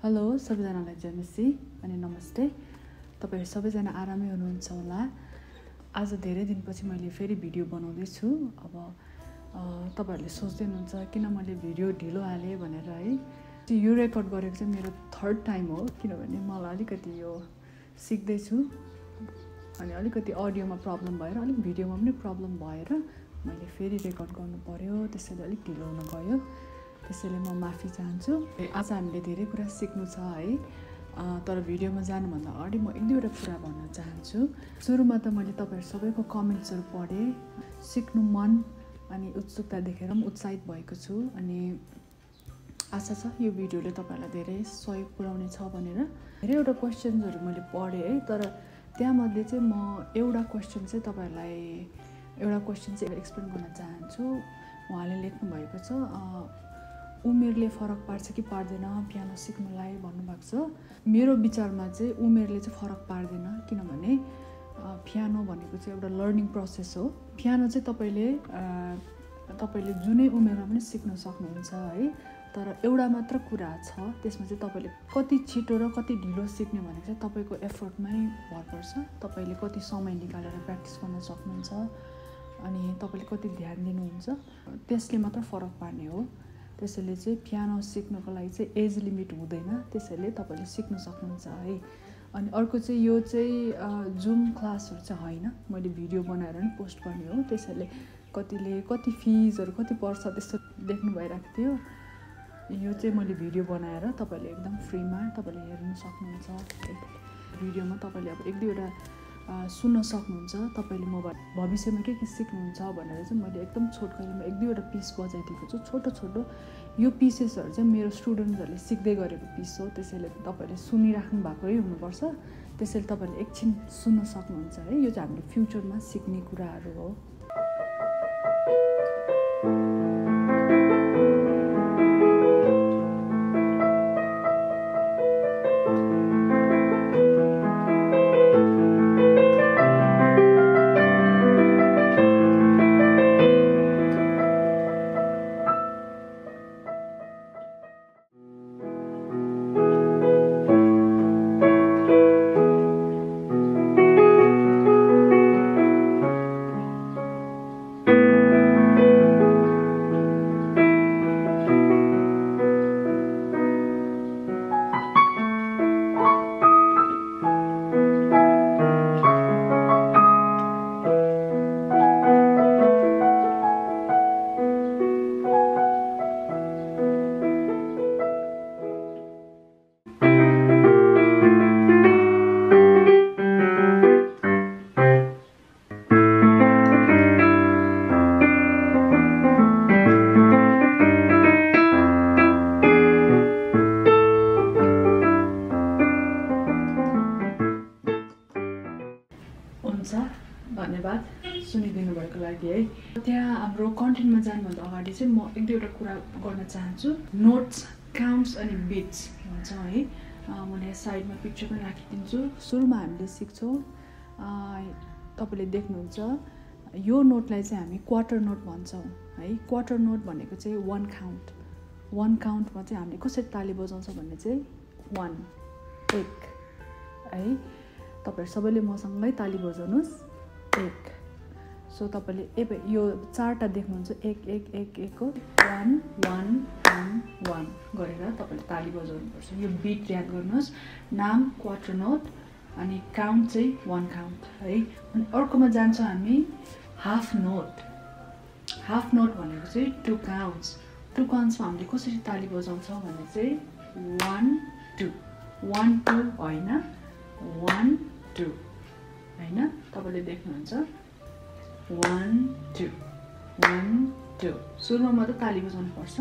Hello सबैजनालाई जयमसी अनि नमस्ते। तपाईहरु सबैजना आरामै हुनुहुन्छ होला। आज धेरै दिनपछि मैले फेरि भिडियो बनाउँदैछु। अब तपाईहरुले सोच्दै हुनुहुन्छ किन मैले भिडियो ढिलो हाले भनेर है। यो रेकर्ड गरेको चाहिँ मेरो थर्ड टाइम हो, किनभने मलाई अलिकति यो सिक्दै छु अनि अलिकति अडियोमा प्रब्लम भएर अलिक भिडियोमा पनि प्रब्लम भएर मैले फेरि रेकर्ड गर्नु पर्यो, त्यसैले अलिक ढिलो हुन गयो। त्यसैले म माफी चाहन्छु। आज हामीले धेरै कुरा सिक्नु छ है, तर भिडियोमा जानुभन्दा अगाडि म एक दुईवटा कुरा भन्न चाहन्छु। सुरुमा त मैले तपाईहरु सबैको कमेन्ट्सहरु पढे, सिक्नु मन अनि उत्सुकता देखेर म उत्साहित भएको छु अनि आशा छ यो भिडियोले तपाईहरुलाई धेरै सहयोग पुर्याउने छ भनेर। धेरैवटा क्वेशन्सहरु मैले पढे है, तर त्यहाँमध्ये चाहिँ म एउटा क्वेशन चाहिँ तपाईहरुलाई एक्सप्लेन गर्न चाहन्छु। उहाँले लेख्नु भएको छ, उमेरले फरक पार्छ कि पार्दैन पियानो सिक्नलाई भन्नुभएको छ। मेरो विचारमा चाहिँ उमेरले चाहिँ फरक पार्दैन, किनभने पियानो भनेको चाहिँ एउटा लर्निङ प्रोसेस हो। पियानो चाहिँ तपाईले जुनै उमेरमा पनि सिक्न सक्नुहुन्छ है, तर एउटा मात्र कुरा छ, त्यसमा चाहिँ तपाईले कति छिटो र कति ढिलो सिक्ने भनेको चाहिँ तपाईको एफर्टमै भर पर्छ। तपाईले कति समय निकालेर प्र्याक्टिस गर्न सक्नुहुन्छ अनि तपाईले कति ध्यान दिनुहुन्छ, त्यसले मात्र फरक पार्ने हो। त्यसैले चाहिँ पियानो सिक्नको लागि चाहिँ एज लिमिट हुँदैन, त्यसैले तपाईले सिक्न सक्नुहुन्छ है। अनि अर्को चाहिँ यो चाहिँ जुम क्लासहरु चाहिँ हैन, मैले भिडियो बनाएर नि पोस्ट गर्ने हो। त्यसैले कतिले कति फिजहरु कति पर्छ त्यस्तो देख्नु भइराको थियो। यो चाहिँ मैले भिडियो बनाएर तपाईले एकदम फ्रीमा तपाईले हेर्न सक्नुहुन्छ। भिडियोमा तपाईले अब एक दुईवटा सुन्न सक्नुहुन्छ। तपाईले मोबाइल भविष्यमा के सिक्नुहुन्छ भनेर चाहिँ मैले एकदम छोटकरीमा एक दुईवटा पिस बजाइदिएको छु। छोटो छोटो यो पिसेसहरु चाहिँ मेरो स्टुडेन्टहरुले सिक्दै गरेको पिस हो, त्यसैले तपाईले सुनिराख्नु भएकै हुनुपर्छ। त्यसैले तपाईले एकछिन सुन्न सक्नुहुन्छ है। यो चाहिँ हामीले फ्युचरमा सिक्ने कुराहरु हो। धन्यवाद सुनिदिनु भएको लागि है। त्यहाँ हाम्रो कन्टेन्टमा जानुभन्दा अगाडि चाहिँ म एक दुईवटा कुरा गर्न चाहन्छु। नोट्स, काउन्ट्स अनि बिट्स भन्छ है। मैले साइडमा पिक्चर पनि राखिदिन्छु। सुरुमा हामीले सिक्छौँ, तपाईले देख्नुहुन्छ यो नोटलाई चाहिँ हामी क्वार्टर नोट भन्छौँ है। क्वार्टर नोट भनेको चाहिँ वान काउन्टमा चाहिँ हामीले कसरी ताली बजाउँछ भन्ने चाहिँ 1 1 है। तपाईहरु सबैले मसँगै ताली बजाउनुस् 1। सो तपाईले यो चारटा देख्नुहुन्छ 1 1 1 1 को 1 1 1 1 गरेर तपाईले ताली बजाउनु पर्छ। यो बिट याद गर्नुहोस्। नाम क्वार्टर नोट अनि काउन्ट चाहिँ 1 काउन्ट है। अनि अर्कोमा जान्छौँ हामी हाफ नोट। हाफ नोट भनेको चाहिँ 2 काउन्ट्स। 2 काउन्ट्समा हामीले कसरी ताली बजाउँछौँ भने चाहिँ 1 2 1 2 हैन 1 2 हैन। तपाईले देख्नुहुन्छ 1 2 1 2। सुरुमा मात्र ताली बजाउनु पर्छ।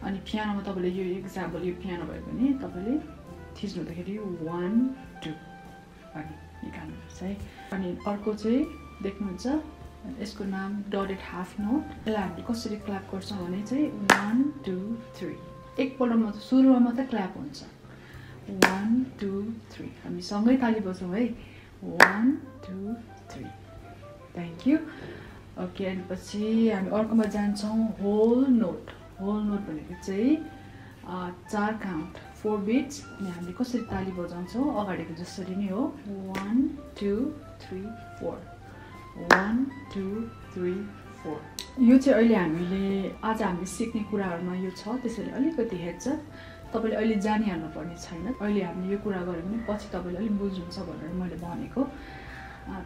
अनि पियानोमा तपाईले यो एक्जाम्पल यो पियानो भयो भने तपाईले थिच्नु हुँदाखेरि 1 2 अनि निकाल्नुपर्छ है। अनि अर्को चाहिँ देख्नुहुन्छ, यसको नाम डटेड हाफ नोट। यसलाई हामीले कसरी क्ल्याप गर्छौँ भने चाहिँ 1 2 3। एकपल्टमा सुरुमा मात्र क्ल्याप हुन्छ। 1 2 3 हामी सँगै ताली बजाउँ है। 1 2 3। Thank you. ओके, अनि पछि हामी अर्कोमा जान्छौँ होल नोट। होल नोट भनेको चाहिँ 4 काउन्ट 4 बिट्स अनि हामीले कसरी ताली बजाउँछौँ अगाडिको जसरी नै हो 1 2 3 4 1 2 3 4 यो चाहिँ अहिले हामीले आज हामीले सिक्ने कुराहरुमा यो छ त्यसैले अलिकति हेड्स अप तपाईले अहिले जानिहाल्नु पर्ने छैन अहिले हामीले यो कुरा गरे पनि पछि तपाईले अलि बुझ्नुहुन्छ भनेर मैले भनेको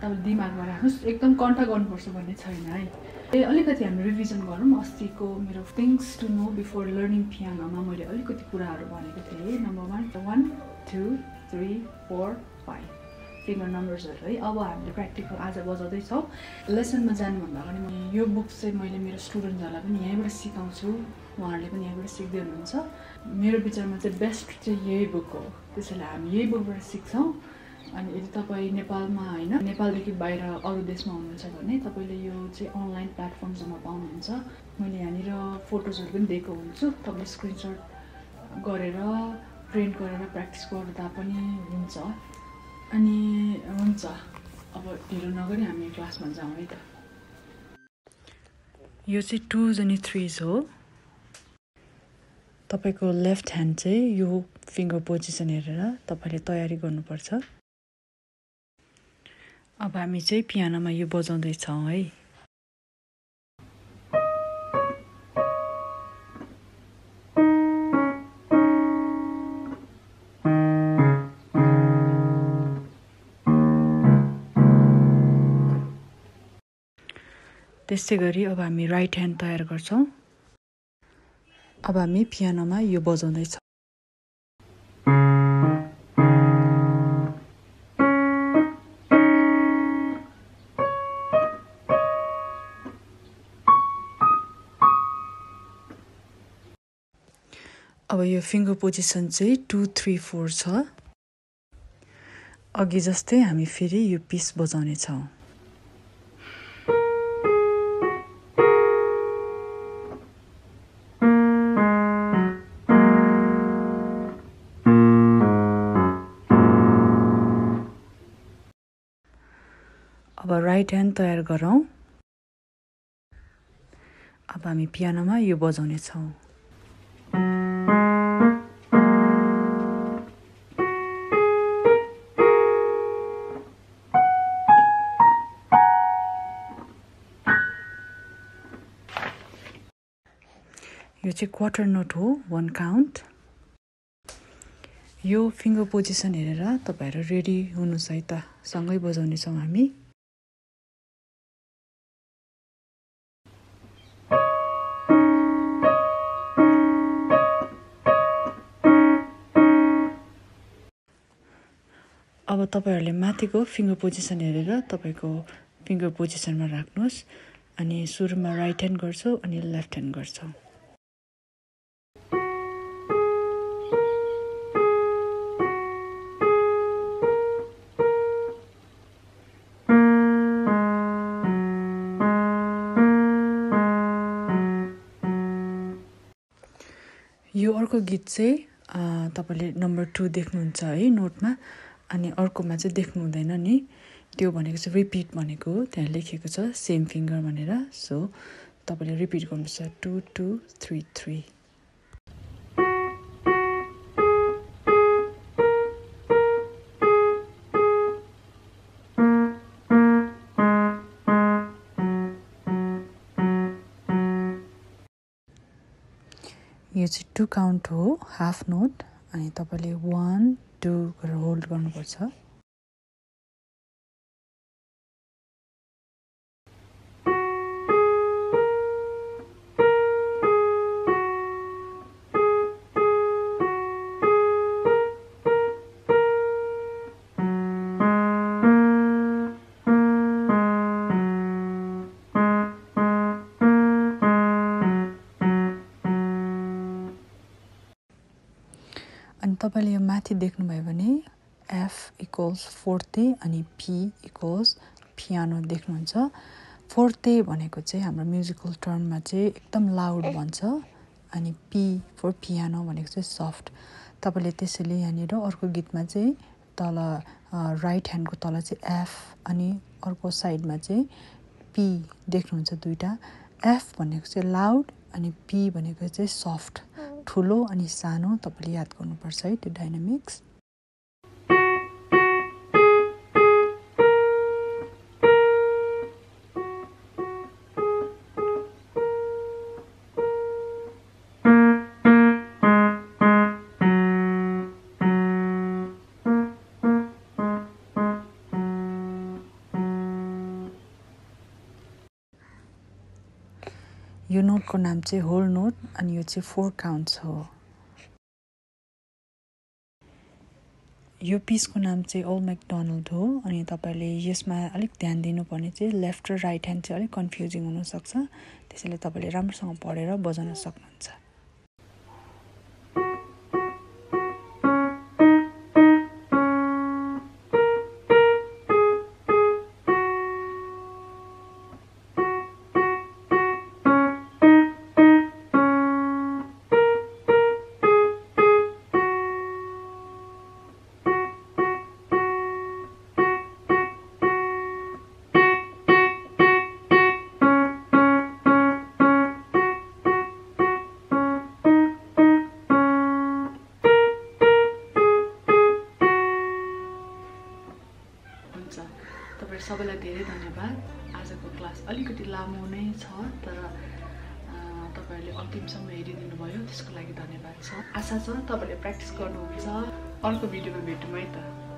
तपाईले दिमागमा राख्नुस् एकदम कन्ट गर्नुपर्छ भन्ने छैन है अलिकति हामी रिभिजन गरौँ अस्तिको मेरो things to know before learning पियानोमा मैले अलिकति कुराहरू भनेको थिएँ नम्बर 1 2 3 4 5 फिङ्गर नम्बर्सहरू है अब हामीले प्र्याक्टिकल आज बजाउँदैछौँ लेसनमा जानुभन्दा अगाडि यो बुक चाहिँ मैले मेरो स्टुडेन्टहरूलाई पनि यहीँबाट सिकाउँछु उहाँहरूले पनि यहीँबाट सिक्दै हुनुहुन्छ मेरो विचारमा चाहिँ बेस्ट चाहिँ यही बुक हो त्यसैले हामी यही बुकबाट सिक्छौँ अनि यदि तपाईँ नेपालमा होइन नेपालदेखि बाहिर अरू देशमा हुनुहुन्छ भने तपाईँले यो चाहिँ अनलाइन प्लेटफर्म्समा पाउनुहुन्छ मैले यहाँनिर फोटोजहरू पनि दिएको हुन्छु तपाईँले स्क्रिनसट गरेर प्रिन्ट गरेर प्र्याक्टिस गर्दा पनि हुन्छ अनि हुन्छ अब ढिलो नगरी हामी क्लासमा जाउँ है त यो चाहिँ 2s अनि 3s हो तपाईको लेफ्ट ह्यान्ड चाहिँ यो फिङ्गर पोजिसन हेरेर तपाईले तयारी गर्नुपर्छ अब हामी चाहिँ पियानोमा यो बजाउँदै छौं है त्यसै गरी अब हामी राइट ह्यान्ड तयार गर्छौं अब हामी पियानोमा यो बजाउँदै छौं अब यो फिङ्गर पोजिसन चाहिँ 2 3 4 छ अघि जस्तै हामी फेरि यो पिस बजाउने छौं अब राइट ह्यान्ड तयार गरौँ अब हामी पियानोमा यो बजाउने छौं यो चाहिँ क्वार्टर नोट हो 1 काउन्ट यो फिङ्गर पोजिसन हेरेर तपाईहरु रेडी हुनुस् है त सँगै बजाउने छौं हामी अब तपाईहरुले माथिको फिङ्गर पोजिसन हेरेर तपाईको फिङ्गर पोजिसनमा राख्नुस् अनि सुरुमा राइट ह्यान्ड गर्छौ अनि लेफ्ट ह्यान्ड गर्छौ यो अर्को गीत चाहिँ तपाईले नम्बर 2 देख्नुहुन्छ है नोटमा अनि अर्कोमा चाहिँ देख्नु हुँदैन नि त्यो भनेको चाहिँ रिपिट भनेको हो त्यहाँ लेखेको छ सेम फिङ्गर भनेर सो तपाईले रिपिट गर्नुपर्छ 2 2 3 3 यो चाहिँ 2 काउन्ट हो हाफ नोट अनि तपाईले 1 2 गरेर होल्ड गर्नुपर्छ अनि तपाईले यो माथि देख्नुभयो भने F इक्वल्स फोर्थे अनि P इक्वल्स पियानो देख्नुहुन्छ फोर्थे भनेको चाहिँ हाम्रो म्युजिकल टर्ममा चाहिँ एकदम लाउड भन्छ अनि P फर पियानो भनेको चाहिँ सफ्ट तपाईले त्यसैले यहाँनिर अर्को गीतमा चाहिँ तल राइट ह्यान्डको तल चाहिँ F अनि अर्को साइडमा चाहिँ P देख्नुहुन्छ दुईटा F भनेको चाहिँ लाउड अनि P भनेको चाहिँ सफ्ट ठुलो अनि सानो तपाईँले याद गर्नुपर्छ है त्यो डाइनामिक्स। यो नोटको नाम चाहिँ होल नोट अनि यो चाहिँ 4 काउन्ट्स हो। यो पिसको नाम चाहिँ ओल्ड म्याकडोनल्ड हो अनि तपाईँले यसमा अलिक ध्यान दिनुपर्ने चाहिँ लेफ्ट र राइट ह्यान्ड चाहिँ अलिक कन्फ्युजिङ हुनसक्छ, त्यसैले तपाईँले राम्रोसँग पढेर बजाउन सक्नुहुन्छ। तपाईँ सबैलाई धेरै धन्यवाद। आजको क्लास अलिकति लामो नै छ, तर तपाईँहरूले अन्तिमसम्म हेरिदिनु भयो, त्यसको लागि धन्यवाद छ। आशा छ तपाईँहरूले प्र्याक्टिस गर्नुहुन्छ। अर्को भिडियोमा भेटौँ है त।